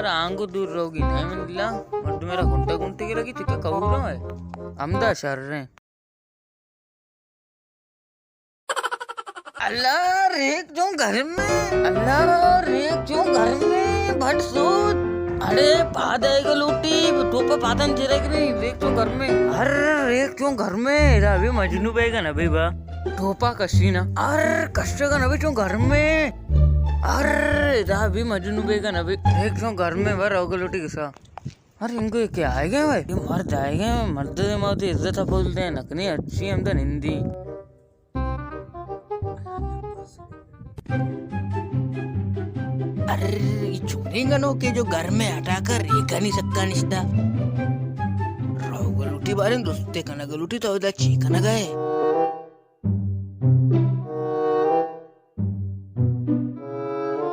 آنگو دور روگی نہ من دلا، مردم میرا گھنٹہ گھنٹے کے لگی تکا کورا ہے۔ ہمدا شر ہیں۔ اللہ، ریک چوں گرم ہے۔ اللہ، ریک چوں گرم ہے، بھٹ سوت۔ اڑے، پاد آئے گا لوٹی، ٹوپا پادن چرک نہیں، ریک چوں گرم ہے۔ ار، ریک چوں گرم ہے، ادا بھی مجنو بے گا نہ بے با۔ ٹوپا کشی نا۔ ار، کشے گا نہ بے چوں گرم ہے۔ ار، ادا بھی مجنو بے گا نہ بے، ریک چوں گرم ہے، بر آؤ گا لوٹی کسا۔ ارے انگو یہ کیا آئے گئے بھائی؟ یہ مرد آئے گئے، مرد دے ما ہوتی عزت پھول دے نکنی، اچھی ہم تو نندی۔ ارے، یہ چونیں گنوکے جو گھر میں ہٹا کر ریکانی سکا نشتا۔ روگا لوٹی باریں دوستے کنگا لوٹی تو ادا چی کنگا ہے؟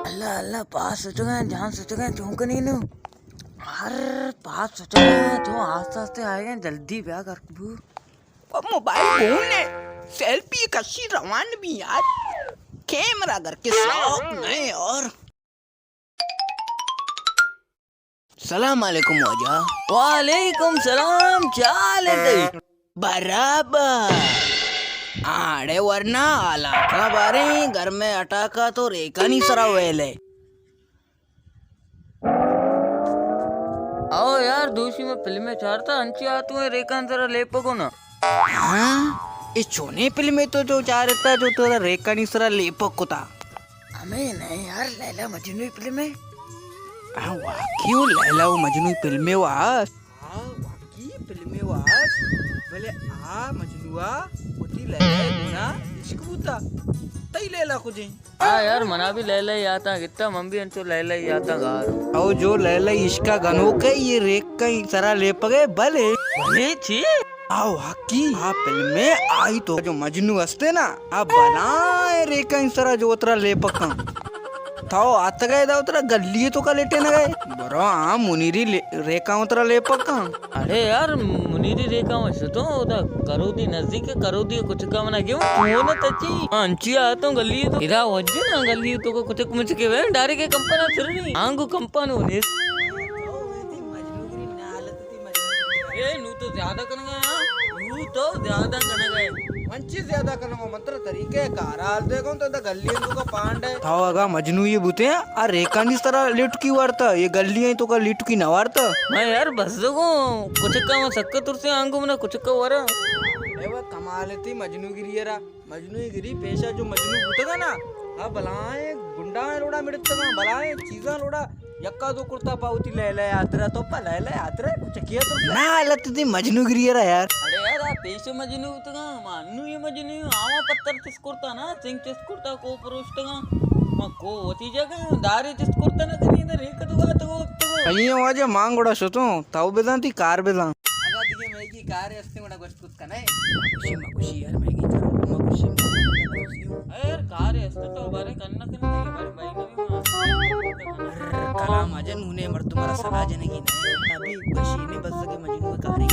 اللہ، اللہ، پاس سچگا، جان سچگا، چون کنی نو؟ ہر پاس سچگا، چون آستے آستے آئے گئے، جلدی بیا کر بو۔ موبائل گون ہے، سیلفی کشی روان بھی یار، کیمرہ گھر کے شوق نہیں اور۔ سلام علیکم واجہ۔ وعلیکم سلام، چے حال ہے تئی؟ برابر۔ آڑے ورنا علاقہ باریں گھر میں اٹاکا تو ریکانی سرا ویلے۔ او یار، دوشی میں فلمے چارتا، انچی آتو ہے ریکان سرا لیپگو نا۔ ہاں؟ اے چونیں فلمے تو جو چارتا جو تو ریکانی سرا لیپگ کتا؟ ہمیں نہیں یار، لیلا مجنو فلمے۔ ہاں، واقعی وہ لیلا و مجنو فلمے واس۔ ہاں، واقعی فلمے واس۔ بلے آ مجنوا وتی لیلا گنا عشق بوتا۔ تئی لیلا کجیں؟ ہاں یار، منا بھی لیلا یاتاں گتا، من بھی انچو لیلا یاتاں گار۔ او جو لیلا عشقا گنوکے، یہ ریک کئی سرا لیپگے، بلے۔ بلے چی؟ آ واقعی، آ فلمے آئی تو جو مجنو ہستے نا، آ بلائیں ریکاں سرا جو اترا لیپکاں۔ تھو آتگئے دا اترا گلی تو کا لیٹے نہ گئے۔ برو آ منیری لے-، ریکاں اترا لیپکاں۔ اڑے یار، منیری ریکاں وش تو، دا کرودی نزدیک، کرودی کچکا منا گیو، تو نہ تچی۔ انچی آتوں گلی تو۔ ادا وجہ نا گلی تو کو کچک مچکے وے، ڈائریکٹ کمپنا سر نہیں۔ آنگو کمپانو نیس۔ اے، نوں تو زیادہ کنگا، ہاں؟ نوں تو زیادہ کنگا۔ من چی زیادہ کنگا؟ من ترا طریقہ کار حال دے گوں، تو دا گلی اندو کا پانڈ ہے۔ تھو اگا مجنو یہ بوتے ہیں، آ ریکانی سرا لٹکی وارتا، یہ گلی ہیں تو کا لٹکی نہ وارتا۔ میں یار بس دگوں، کچکا میں سکے ترسے آنگو منا کچکا ورا۔ اے وہ کمال تھی مجنو گری را۔ مجنو گری پیشا جو مجنو بوتگا نا، آ بلائیں گنڈاں لوڑا مڑتگا، بلائیں چیزاں لوڑا، یکا دو کرتا پاوتی لے لے آترا تو پا لے لے آترا کچکیا تو۔ نا حالت دی مجنو گری را یار۔ اڑے یار، آ پیش مجنو بوتگا، ما انو یہ مجنو، آواں پتر چس کرتا نا، سنگ چس کرتا کو پروشتگا، ما کو وتی جگہ دارے چس کرتا نا کنی، در ایک دو گا تو وقت کو۔ اے واجہ مانگوڑا شتوں، تاو بزان تی کار بزان۔ اگا دیگه میگی کار است گڑا گوشت کت کنئے۔ مکشی، مکشی یار، مئے گی چارو مکشی، مکشی۔ اے یار، کارے است تو بارے کن نہ کن، بارے بھائی نبی ما۔ ار کلام اجن ہونے مردم را سلا جنگی نہ۔ ابھی گشی نے بزگ مجنو کاری۔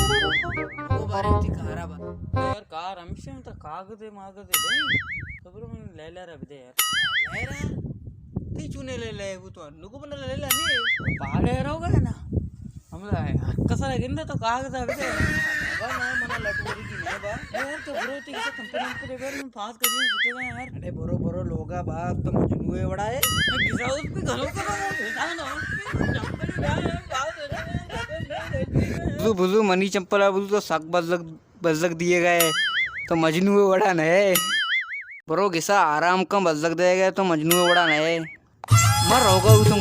او بارے تی کارا با۔ اے یار، کار ہمشہ تا کاغذ ماغذ دے۔ خبر من لیلا را بدے یار۔ لیلا؟ تی چونے لیلا ہے وہ تو؟ نگو بنا لیلا نہیں۔ پاڑے روگا نا۔ ہمدا ہے، حق سرا گندے تو کاغذ ءَ بدے۔ بابا نا، منا لٹ بری کی نہ با۔ یار تو برو، تی کمپنی کو دے بر، من پاس کر دیں، سوچے گا یار۔ اڑے برو، برو، لوگا با، تو مجنو ہے وڑا ہے۔ میں گزا اس پہ گھروں کا، گزا نا اس پہ، چمپل اٹھا یار، پاس ہو جائے۔ بزو، بزو، منی چمپلا بزو تو سک بزگ، بزگ دیے گئے۔ تو مجنو ہے وڑا نہ ہے۔ برو گسا آرام کن، بزگ دے گئے تو مجنو ہے وڑا نہ ہے۔ مر روگا ہو تم۔